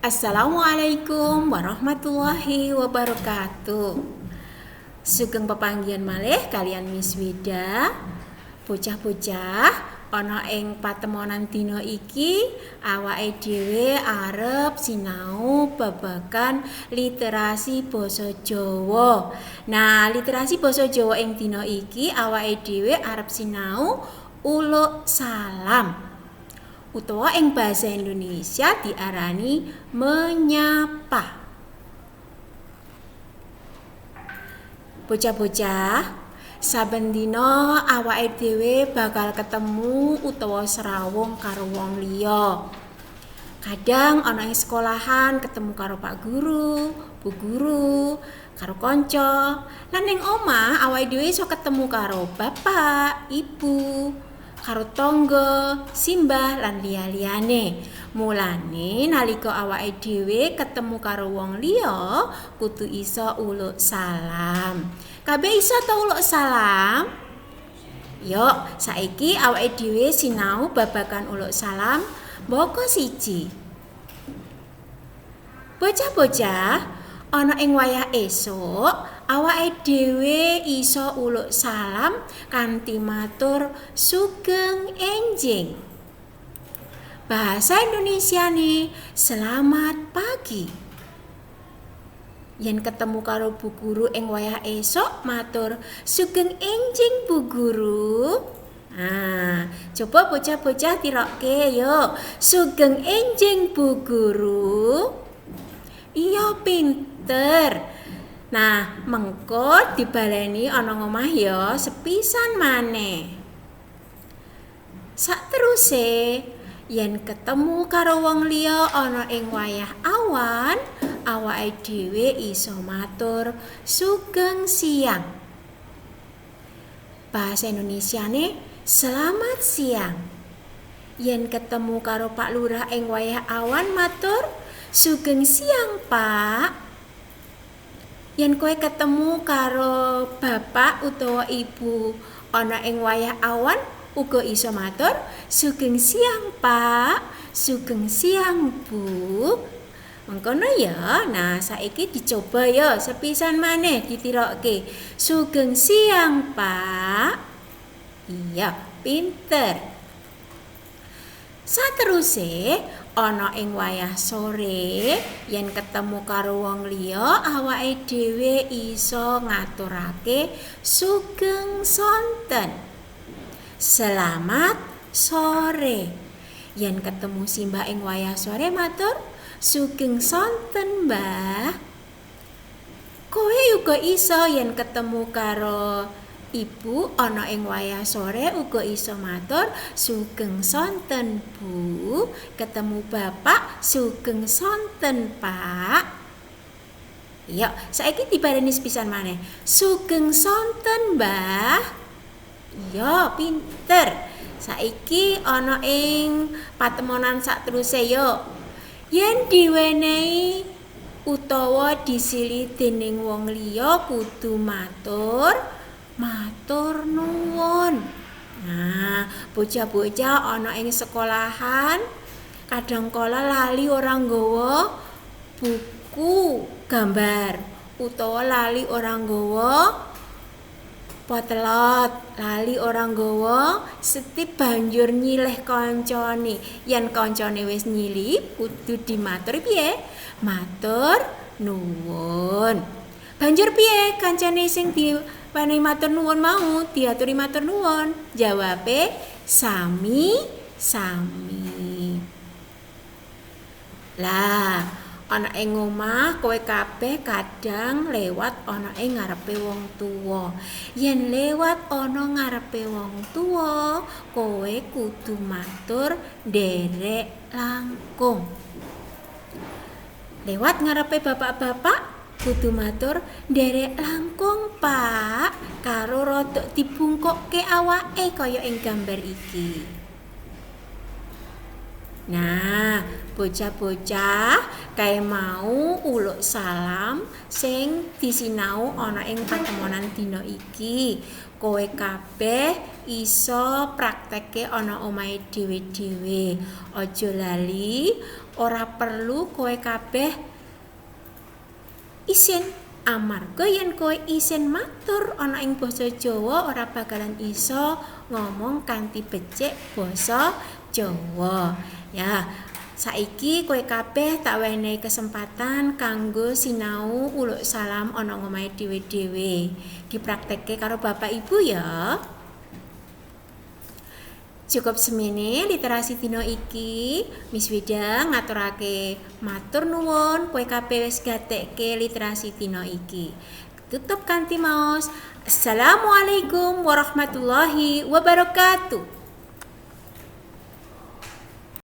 Assalamualaikum warahmatullahi wabarakatuh. Sugeng pepanggihan malih kalian Miss Wida. Bocah-bocah ana ing patemonan dina iki awake dhewe arep sinau babagan literasi basa Jawa. Nah, literasi basa Jawa ing dina iki awake dhewe arep sinau uluk salam. Utawa ing bahasa Indonesia diarani menyapa. Bocah-bocah, saben dina awake dhewe bakal ketemu utawa srawung karo wong liya. Kadang ana ing sekolahan ketemu karo pak guru, bu guru, karo kanca. Lan ning omah awake dhewe iso ketemu karo bapak, ibu, karo tangga, simbah lan liya-liyane. Mulane nalika awake dhewe ketemu karo wong liya, kudu iso uluk salam. Kabeh iso ta uluk salam? Yok, saiki awake dhewe sinau babagan uluk salam baka siji. Bocah-bocah, ana ing wayah esuk, awake dhewe iso uluk salam kanthi matur sugeng enjing. Bahasa Indonesiane selamat pagi. Yen ketemu karo bu guru ing wayah esuk matur sugeng enjing bu guru. Nah, coba bocah-bocah tirokke yo. Sugeng enjing bu guru. Iya pinter. Nah, mengko dibaleni ana ngomah ya sepisan maneh. Sakteruse, yen ketemu karo wong liya ana ing wayah awan, awake dhewe iso matur sugeng siang. Bahasa Indonesiane selamat siang. Yen ketemu karo Pak Lurah ing wayah awan matur sugeng siang, Pak. Yen kowe ketemu karo bapak utawa ibu ana ing wayah awan uga iso matur sugeng siang, Pak. Sugeng siang, Bu. Mengkono ya. Nah, saiki dicoba ya sepisan maneh ditirokke. Sugeng siang, Pak. Iya, pinter. Sateruse ana ing wayah sore yen ketemu karo wong liya awake dhewe iso ngaturake sugeng sonten. Selamat sore. Yen ketemu simbah ing wayah sore matur sugeng sonten, Mbah. Kowe uga iso yen ketemu karo ibu ana ing wayah sore uga iso matur sugeng sonten, Bu. Ketemu bapak sugeng sonten, Pak. Iya, saiki dibaleni sepisan maneh. Sugeng sonten, Mbah. Iya, pinter. Saiki ana ing patemonan sakteruse yo. Yen diwenehi utawa disili dening wong liya kudu matur matur nuwun. Nah, bocah-bocah ana ing sekolahan kadang kala lali ora nggawa buku gambar utawa lali ora nggawa potelot, lali ora nggawa setip banjur nyilih kancane. Yen kancane wis nyilih kudu dimaturi piye? Matur nuwun. Banjur piye kancane sing diwenehi matur nuwun mau diaturi matur nuwun? Jawabe sami sami. Lah, ana ing omah kowe kabeh kadang lewat ana ing ngarepe wong tuwa. Yen lewat ana ngarepe wong tuwa, kowe kudu matur nderek langkung. Lewat ngarepe bapak-bapak kudu matur nderek langkung, Pak, karo rodok dibungkukke awake kaya ing gambar iki. Nah, bocah-bocah kae mau uluk salam sing disinau ana ing patemonan dina iki. Kowe kabeh iso praktekke ana omahe dhewe-dhewe. Aja lali, ora perlu kowe kabeh isin, amarga yen kowe isin matur ana ing basa Jawa ora bakalan iso ngomong kanthi becik basa Jawa. Ya, saiki kowe kabeh tak wenehi kesempatan kanggo sinau uluk salam ana omahe dhewe-dhewe. Dipraktekke karo bapak ibu ya. Cukup semene literasi dina iki. Miss Wida ngaturake matur nuwun kowe kabeh wis gatekke literasi dina iki. Tutup kanthi maos. Assalamualaikum warahmatullahi wabarakatuh.